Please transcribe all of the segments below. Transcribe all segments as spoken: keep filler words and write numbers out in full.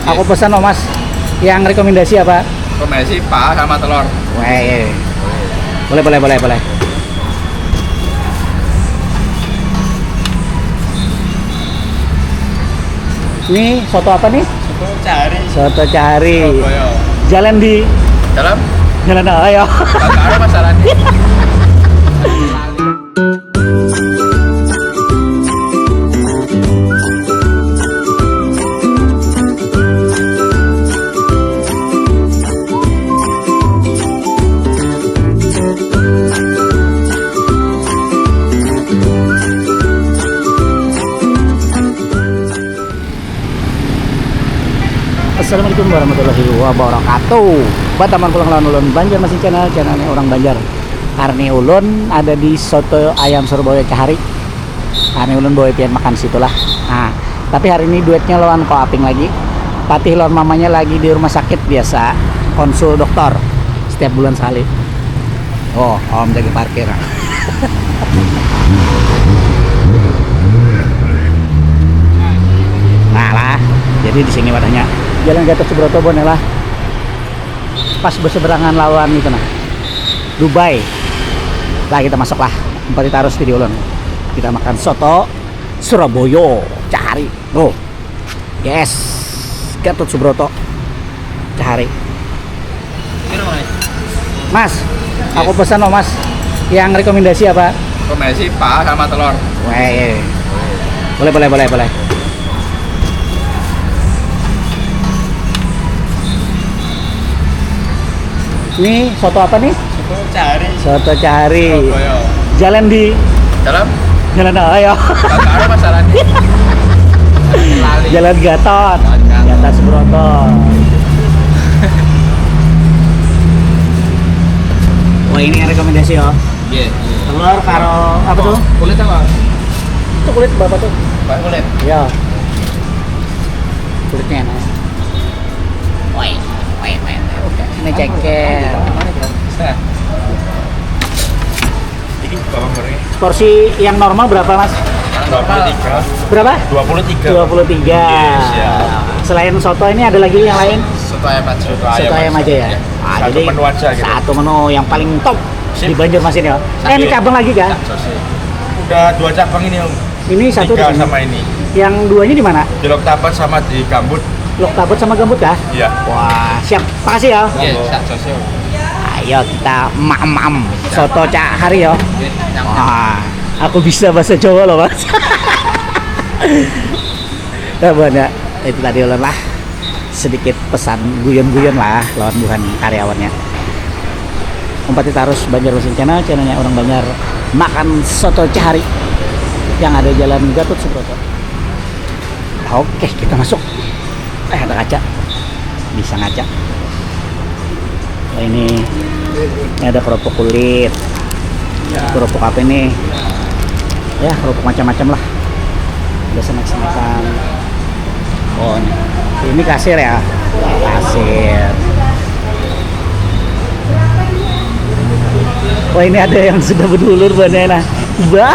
Aku pesan loh, Mas. Yang rekomendasi apa? Rekomendasi paha sama telur. Weh. Boleh, boleh, boleh, boleh. Ini soto apa nih? Soto Cahari. Soto Cahari. Surabaya. Jalan di? Jalan? Jalan apa ya? Gak ada masalahnya. Assalamualaikum warahmatullahi wabarakatuh. Bataman pulang lawan ulun Banjarmasin Channel, channelnya orang Banjar. Karni ulun ada di soto ayam Surabaya Cahari. Karni ulun bawa pian makan situlah. Nah, tapi hari ini duetnya lawan Ko Aping lagi. Patih lawan mamanya lagi di rumah sakit biasa, konsul dokter setiap bulan sekali. Oh, om jaga parkir. Nah lah, jadi di sini wadahnya. Jalan Gatot Subroto, Boneh lah. Pas berseberangan lawan itu nah. Dubai. Lah, kita masuk lah. Empat tarus video ulun. Kita makan soto Surabaya Cahari. Oh. Yes. Gatot Subroto. Cahari. Mas, aku pesan loh, Mas. Yang rekomendasi apa? Rekomendasi paha sama telur. Weh. Boleh, boleh, boleh, boleh. Ini soto apa nih? Soto Cahari. Soto Cahari. Surabaya. Jalan di? Jalan? Jalan apa ya? Gak ada masalahnya. Lali. Jalan Gatot. Jalan Gatot. Gatot Subroto. Wah, ini yang rekomendasi ya. Iya, iya. Telur karo apa tuh? Kulit apa? Itu kulit berapa tuh? Pak kulit. Ya. Kulitnya enak. Woi, woi, woi. Ini ceker. Nah. Ini bawang gorengnya. Porsi yang normal berapa, Mas? Dua puluh tiga. Berapa? Dua puluh tiga. Dua puluh tiga. Iya, siap. Selain soto ini ada lagi yang lain? Soto ayam aja. Soto ayam aja ya? Ah, satu jadi menu aja gitu. Satu menu yang paling top di Banjarmasin ya. Eh, ini cabang lagi kah? Udah dua cabang ini, Om. Ini satu di sini. Tiga sama ini. Yang duanya di mana? Di Loktabat sama di Gambut. Loktabat sama Gambut kah? Iya. Wah, siap. Makasih ya. Iya, siap, siap. Ayo kita maem-maem. Soto Cak Hari ya. Wah, aku bisa bahasa Jawa loh, Mas. Nah, buhannya itu tadi ulun lah. Sedikit pesan guyon-guyon lah lawan buhan karyawannya. Umpati tarus Banjarmasin Channel, channelnya orang Banjar makan soto Cahari yang ada Jalan Gatot Subroto. Oke, kita masuk. Eh, ada kaca. Bisa ngaca. Oh, ini, ini ada kerupuk kulit. Kerupuk apa ini? Ya, kerupuk macam-macam lah. Ada snack-snackan. Oh, ini. Ini kasir ya? Kasir. Wah, ini ada yang sudah berdulur, Bang, nah. Bah.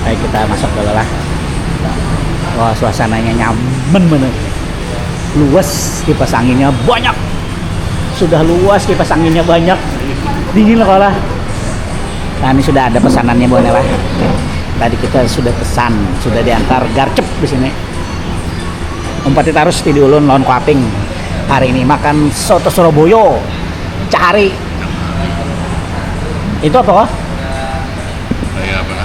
Ayo kita masuk dulu lah. Wah, suasananya nyaman bener. Luas, kipas anginnya banyak. Sudah luas, kipas anginnya banyak. Dingin lah, kalah. Nah, ini sudah ada pesanannya, Bang, lah. Tadi kita sudah pesan, sudah diantar garcep di sini. Umpati tarus di ulun lawan Ko Aping. Hari ini makan soto Surabaya. Cari. Itu apa, kah? Kayak apa?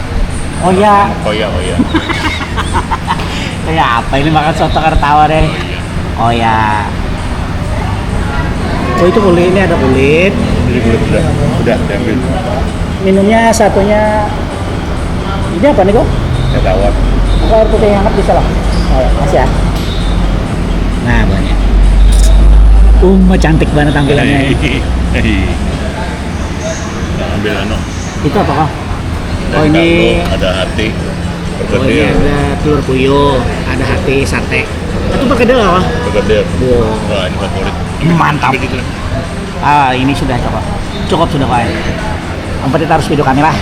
Oh, ya. Oh, ya, oh, ya. Kayak apa ini makan soto, kada tawa deh. Oh, ya. Oh, itu kulit, ini ada kulit. Ini kulit udah, udah diambil. Minumnya satunya ini apa nih, kok? Teh tawar. Apa air putih yang hangat bisa lah. Oh, ya, makasih ya. Nah, banyak. Uma cantik banget tampilannya. Nah, ambil anu. Itu apa, kah? Oh, ini ada hati. Oh, ini ada telur puyuh, ada hati, sate. Itu perkedel apa? Perkedel. Wow. Wah, ini favorit. Mantap. Ambil itu. Ah, ini sudah cukup. Cukup sudah, Pak. Umpati tarus video kami lah.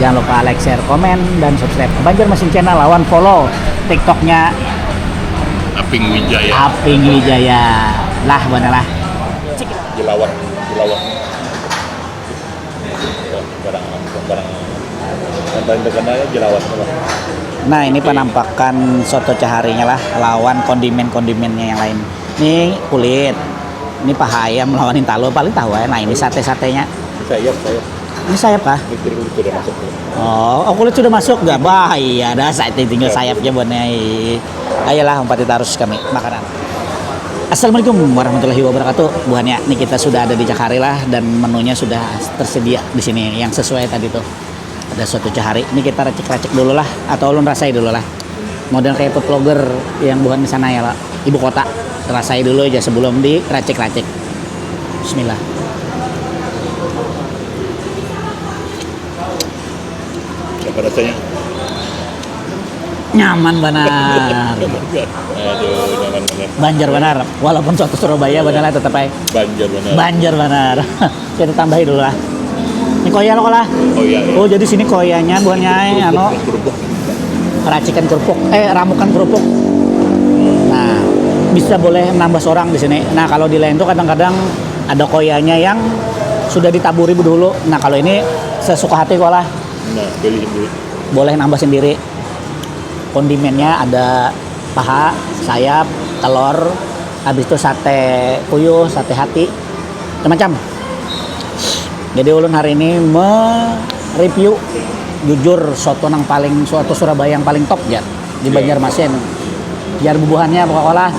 Jangan lupa like, share, komen, dan subscribe Banjarmasin Channel lawan follow TikToknya Aping Wijaya. Aping Wijaya. Lah, mana lah? Jelawat, jelawat. Barang, barang. Yang paling terkenal ya jelawat lah. Nah, ini penampakan soto caharinya lah, lawan kondimen-kondimennya yang lain. Ini kulit, ini paha ayam lawan intalu paling tahu ya. Nah, ini sate-satenya. Sayap, sayap. Ini sayap kah? Ini kulit sudah masuk. Oh, oh, kulit sudah masuk gak? Bah, iya dah, saya tinggal sayapnya buatnya. Ayolah, umpati terus kami makanan. Assalamualaikum warahmatullahi wabarakatuh. Buhannya, ini kita sudah ada di Cakari lah dan menunya sudah tersedia di sini yang sesuai tadi tuh. Ada soto cahari. Ini kita racik-racik dulu lah atau ulun rasai dulu lah. Model kayak food vlogger yang buhan di sana ya lah. Ibu kota. Rasai dulu aja sebelum diracik-racik. Bismillah. Apa rasanya? Nyaman banar. Aduh, nyaman banar. Banjar banar. Walaupun soto Surabaya, banar lah tetap aja. Banjar banar. Banjar banar. Kita tambahi dulu lah. Ini koya lo lah. Oh iya, iya. Oh, jadi sini koyanya buhannya, kerupuk, anu, kerupuk. Racikan kerupuk, eh, ramukan kerupuk. Nah, bisa boleh nambah sorang di sini. Nah, kalau di lain tuh kadang-kadang ada koyanya yang sudah ditaburi dulu. Nah, kalau ini sesuka hati kok lah. Nah, pilih sendiri. Boleh nambah sendiri. Kondimennya ada paha, sayap, telur, habis itu sate puyuh, sate hati, macam-macam. Jadi ulun hari ini mereview jujur soto nang paling, soto Surabaya yang paling top ya di Banjarmasin. Jar bubuhannya pokoknya lah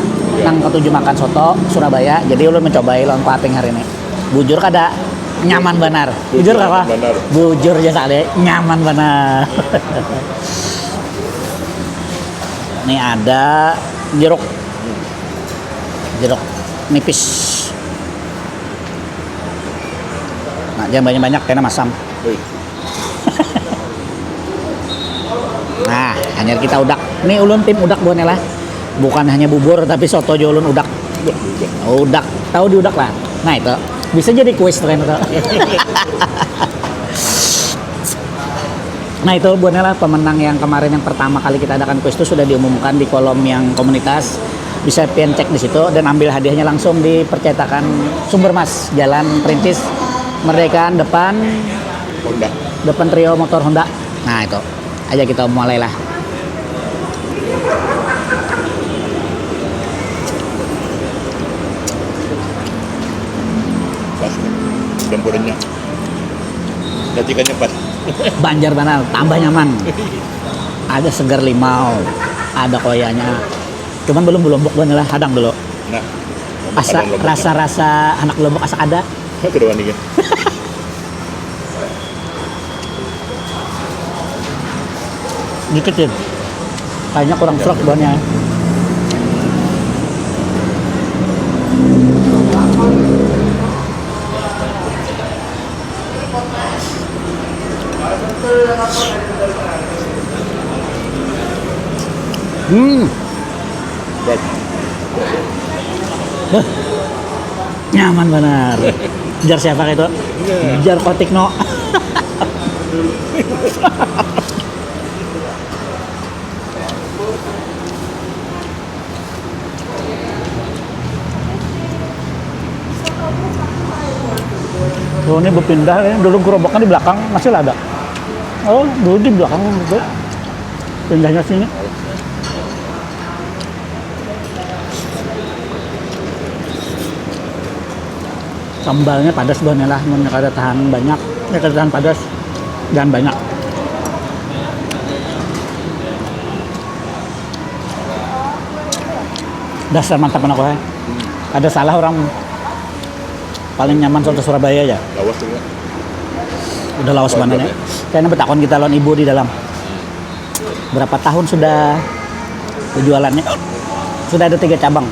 nang ketujuh makan soto Surabaya. Jadi ulun mencobai lawan Pating hari ini. Bujur kada nyaman banar. Bujur kah? Bujur aja sale nyaman banar. Ini ada jeruk. Jeruk nipis. Nah, jangan banyak-banyak karena masam. Nah, hanyar kita udak. Ini ulun tim udak buhannya lah. Bukan hanya bubur tapi soto juga ulun udak. Udak. Tahu di udak lah. Nah, itu bisa jadi kuis tuh kan itu. Nah, itu buhannya lah pemenang yang kemarin yang pertama kali kita adakan kuis itu sudah diumumkan di kolom yang komunitas. Bisa pian cek di situ dan ambil hadiahnya langsung di percetakan Sumber Mas, Jalan Perintis Merdekaan depan Honda. Depan Trio Motor Honda. Nah, itu. Aja kita mulai lah. Pas. Campurnya. Racikannya pas. Banjar banar, tambah nyaman. Ada segar limau, ada koyanya. Cuman belum, belum buhannya lah, hadang dulu. Nah, asa, rasa-rasa anak Lombok asa ada. Saya sudah wani kan. Dikit ya. Kayaknya kurang serap buhannya. Hmm. Huh. Nyaman banar. Jar siapa itu? Jar Kotik no. Oh, ini berpindah ya. Dulu gerobaknya di belakang masih ada. Oh, dulu di belakang itu. Pindahnya sini. Sambalnya padas banget lah, mun kada tahan banyak, ya kada tahan padas dan banyak. Dasar mantap anak wahai. Kada salah orang paling nyaman soto Surabaya ya. Lawas juga. Udah lawas mana nih? Kayaknya betakon kita lawan ibu di dalam. Berapa tahun sudah jualannya? Sudah ada tiga cabang.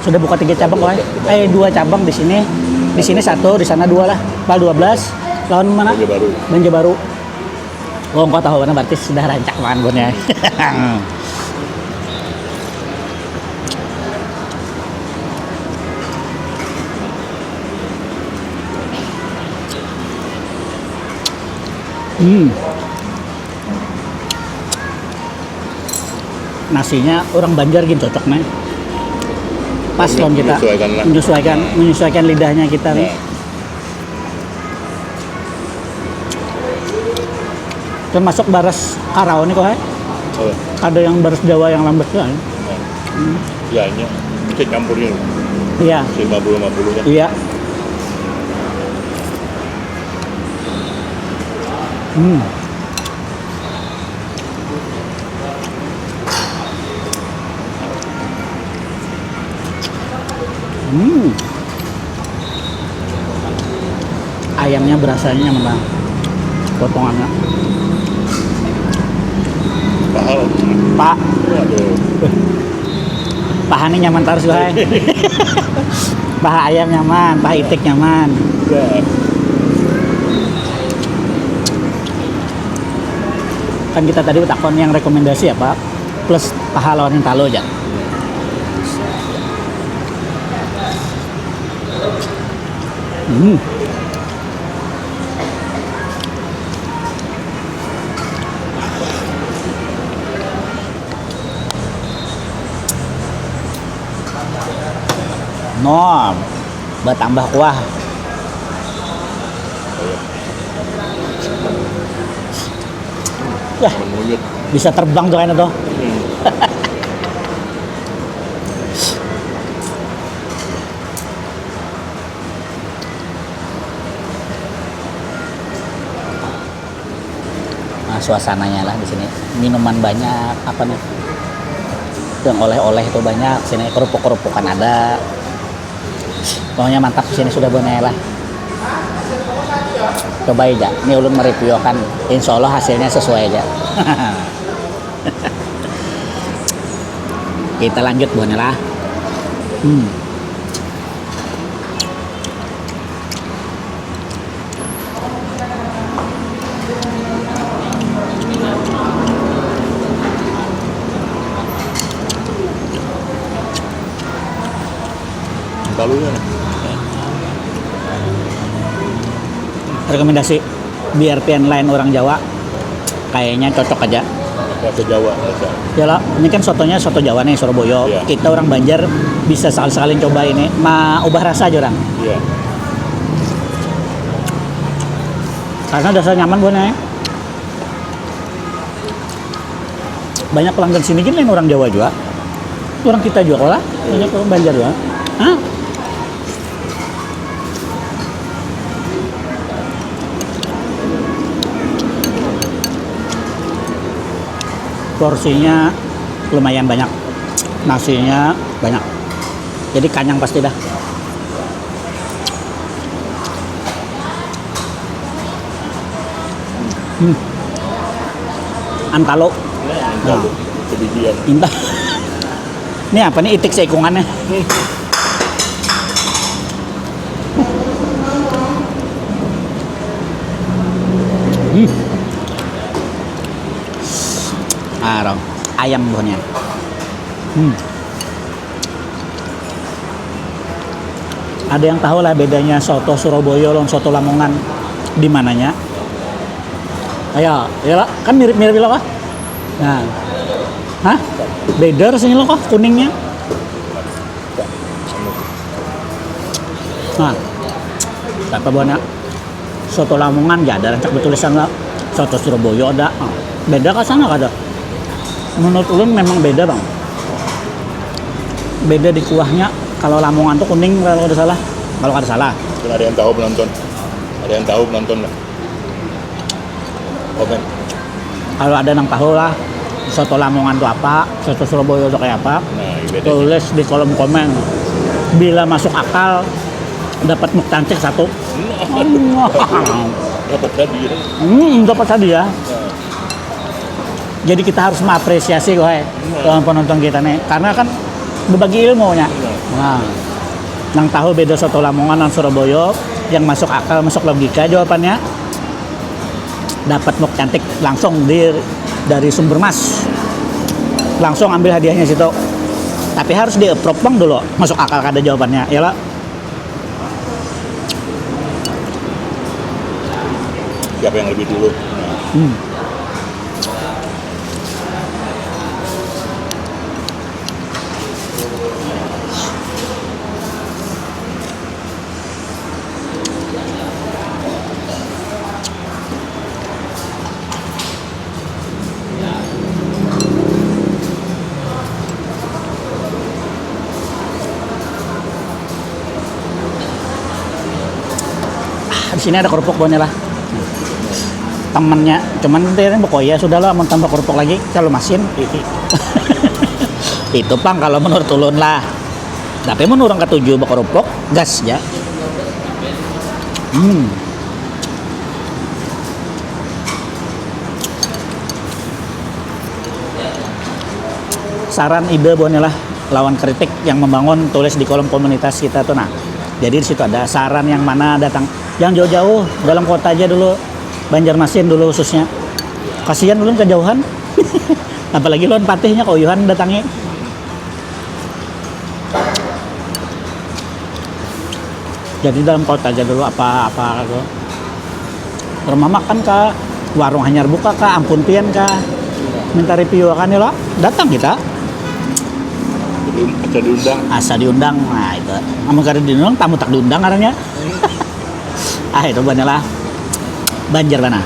Sudah buka tiga cabang, wah. Eh, dua cabang di sini. Di sini satu, di sana dua lah. Pal dua belas. Lawan mana? Banjarbaru. Banjarbaru. Oh, engkau tahu mana berarti sudah rancak makan bunnya. Hmm. Nasinya orang Banjar gin cocok nih. Pas lawan kita. Menyesuaikan lah. Menyesuaikan, hmm, menyesuaikan lidahnya kita nih. Ya. Termasuk baras karau nih kok, hai. Oh. Ada yang baras Jawa yang lambat tuh, hai. Hmm. Ya, ini bisa campurnya. Iya. Lima puluh lima puluh ya. Iya. Hmm. Hmm. Ayamnya berasanya nyaman banget. Potongannya. Pahal. Pak. Aduh. Paha nih nyaman terus, hai. Paha ayam nyaman, paha itik nyaman. Ya. Kan kita tadi takon yang rekomendasi apa? Plus paha lawan yang talo aja. Hmm. Nom, bertambah kuah. Wah, bisa terbang tuh kayaknya tuh. Nah, suasananya lah di sini. Minuman banyak, apa nih? Yang oleh-oleh itu banyak, sini kerupuk-kerupukan ada. Pokoknya mantap di sini sudah, Bun, ya lah. Coba aja, ini ulun mereview kan. Insya Allah hasilnya sesuai aja. Kita lanjut, Bun, ya lah. Hmm. Talunya. Rekomendasi, biar pian lain orang Jawa, kayaknya cocok aja. Rasa Jawa, rasa. Ya lah, ini kan sotonya soto Jawa nih, Surabaya. Iya. Kita orang Banjar bisa sekali-sekali coba ini, ma ubah rasa aja orang. Iya. Karena dasar nyaman buahnya. Banyak pelanggan sini gini lain orang Jawa juga. Orang kita juga lah, banyak orang Banjar juga. Hah? Porsinya lumayan banyak, nasinya banyak, jadi kanyang pasti dah. Hmm. Antalo. Nah. Antalo. Kebijian. Inta-, ini apa nih, itik seikungannya? Hmm. Arang. Ayam buahnya. Hmm. Ada yang tahu lah bedanya soto Surabaya lawan soto Lamongan di mananya? Ayo, ya lah, kan mirip-mirip lah, Pak. Nah. Hah? Beda rasanya loh kok kuningnya. Nah. Apa buahnya? Soto Lamongan ya ada rancak bertulisan lah. Soto Surabaya ada. Ah, beda ke sana kada? Menurut ulun memang beda, Bang. Beda di kuahnya. Kalau Lamongan tuh kuning kalau kada salah. Kalau kada salah. Mungkin ada yang tahu penonton. Ada yang tahu penonton lah. Komen. Kalau ada nang tahu lah, soto Lamongan tuh apa, soto Surabaya tuh kayak apa, nah, iya, tulis di kolom komen. Bila masuk akal, dapat muk cantik satu. Dapat hadiah. Hmm, dapat hadiah. Nah. Jadi kita harus mengapresiasi, wahai, nah, penonton kita nih, karena kan berbagi ilmunya. Nah. Nah, nang tahu beda soto Lamongan dan Surabaya, yang masuk akal, masuk logika jawabannya, dapat muk cantik langsung di, dari Sumber Mas. Langsung ambil hadiahnya situ. Tapi harus di approve, Bang, dulu. Masuk akal kada jawabannya, ya lah. Siapa yang lebih dulu? Nah. Hmm. Ah, di sini ada kerupuk buhannya lah. Temennya, cuman dia bekoya sudah lah, mau tambah kerupuk lagi, kalau masin. Itu pang kalau menurut ulun lah. Tapi mun orang katuju bekerupuk, gas ya. Hmm. Saran, ide buhannya lah, lawan kritik yang membangun, tulis di kolom komunitas kita tuh nah. Jadi di situ ada saran yang mana datang, yang jauh-jauh dalam kota aja dulu, Banjarmasin dulu khususnya. Kasihan ulun kejauhan. Apalagi lawan patihnya kauyuhan datangi. Jadi dalam kota aja dulu apa-apa tuh. Rumah makan kah, warung hanyar buka kah, ampun pian kah, minta review akan ya lo, datang kita. Jadi asa diundang. Asa diundang, nah itu. Namun kada diundang, tamu tak diundang karena. Ah itu banyak lah. Banjar mana?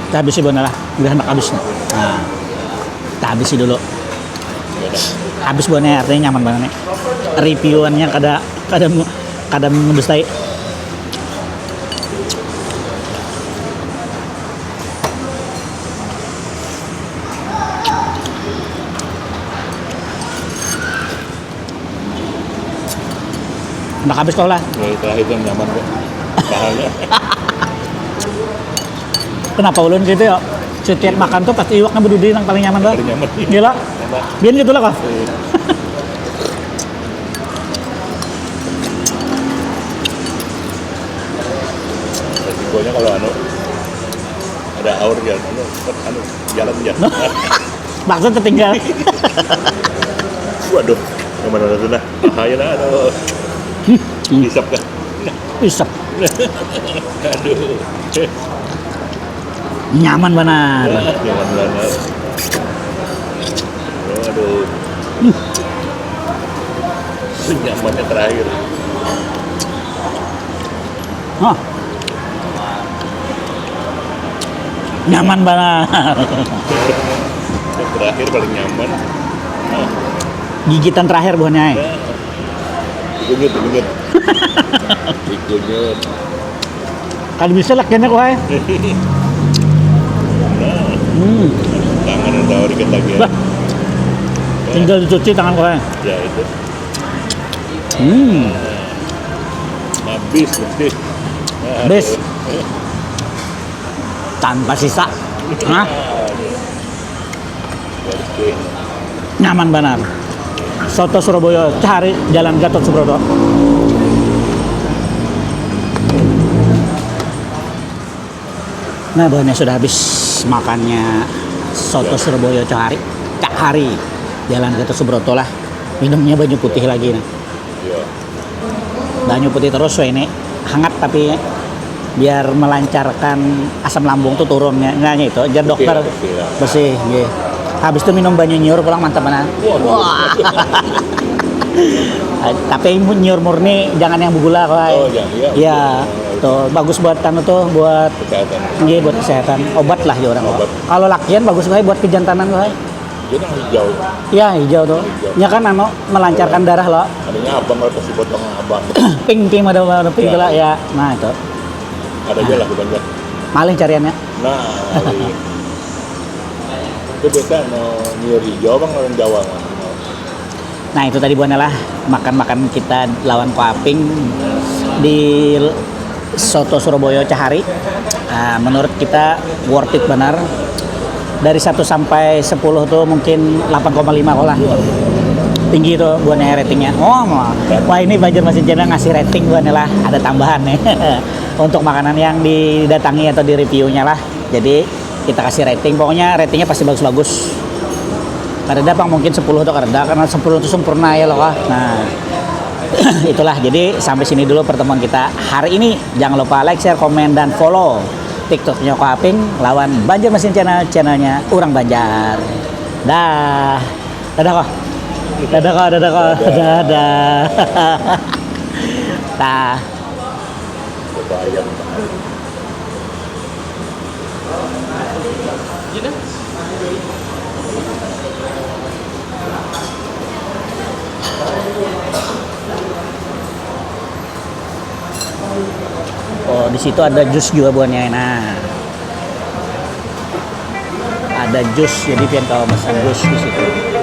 Kita habisi buhannya lah, udah hendak habis nih. Nah, kita habisi dulu. Habis buhannya, artinya nyaman banget nih. Reviewannya kada kada kada mendustai. Handak habis kau lah. Ya itu lah, itu nyaman kok. Kenapa ulun gitu ya? Setiap makan tuh pasti iwaknya berdiri yang paling nyaman tuh. Paling nyaman. Gila. Biar gitu lah kok. Resikonya kalau anu ada aur ya, anu, anu jalan ya. Maksud tertinggal. Waduh, yang mana itu nah? Bahaya lah, aduh. Hisap kan? Isep. Aduh. Nyaman benar. Nyaman banget. Aduh. Nyamannya terakhir. Hah. Nyaman banar. Terakhir paling nyaman. Gigitan terakhir buhannya ai. Dikunyut, dikunyut. Dikunyut. Kada bisa lakiannya kok ai. Hmm. Tangan udah dikit lagi ya. Bah. Tinggal dicuci tangan kok ai. Ya itu. Hmm. Habis mesti. Habis. Tanpa sisa. Hah? Nyaman banar. Soto Surabaya cari Jalan Gatot Subroto. Nah, bahannya sudah habis makannya soto Surabaya Cak Hari. Cak Hari. Jalan Gatot Subroto lah. Minumnya banyu putih lagi nih. Iya. Banyu putih terus weh ini. Hangat tapi biar melancarkan asam lambung tuh turunnya. Nah, itu aja dokter. Bersih, nggih. Habis itu minum banyu nyiur pulang mantap mana. Wah. Tapi nyiur murni jangan yang bergula kok. Oh, jangan. Iya. Iya. Tuh bagus buat anu tuh buat kesehatan. Nggih buat kesehatan. Obat lah ya orang. Obat. Kalau lakian bagus kok buat kejantanan kok. Jadi yang hijau. Iya, hijau tuh. Hijau. Nya kan anu melancarkan darah lo. Adanya abang kalau pasti potong abang. Ping ping ada warna ping ya. Ya. Nah, itu. Ada aja lah banyak. Malih cariannya. Nah. Itu biasa no nyiur hijau bang orang Jawa kan. Nah, itu tadi buahnya lah makan-makan kita lawan Ko Aping di Soto Surabaya Cahari. Nah, menurut kita worth it benar. Dari satu sampai sepuluh tuh mungkin delapan koma lima lah. Tinggi tuh buahnya ratingnya. Oh, wah ini Banjarmasin Channel ngasih rating buahnya lah. Ada tambahan nih. Untuk makanan yang didatangi atau di reviewnya lah. Jadi kita kasih rating, pokoknya ratingnya pasti bagus-bagus. Kada ada pang mungkin sepuluh tuh kada ada, karena sepuluh tuh sempurna ya loh kah. Nah, Itulah, jadi sampai sini dulu pertemuan kita hari ini. Jangan lupa like, share, komen, dan follow TikToknya Ko Aping lawan Banjarmasin Channel, channelnya Urang Banjar. Dah. Dadah, Ko. Dadah, Ko. Dadah, Ko. Dadah. Dah. Oh, di situ ada jus juga buahnya. Nah, ada jus, jadi pian kalau pesan jus di situ.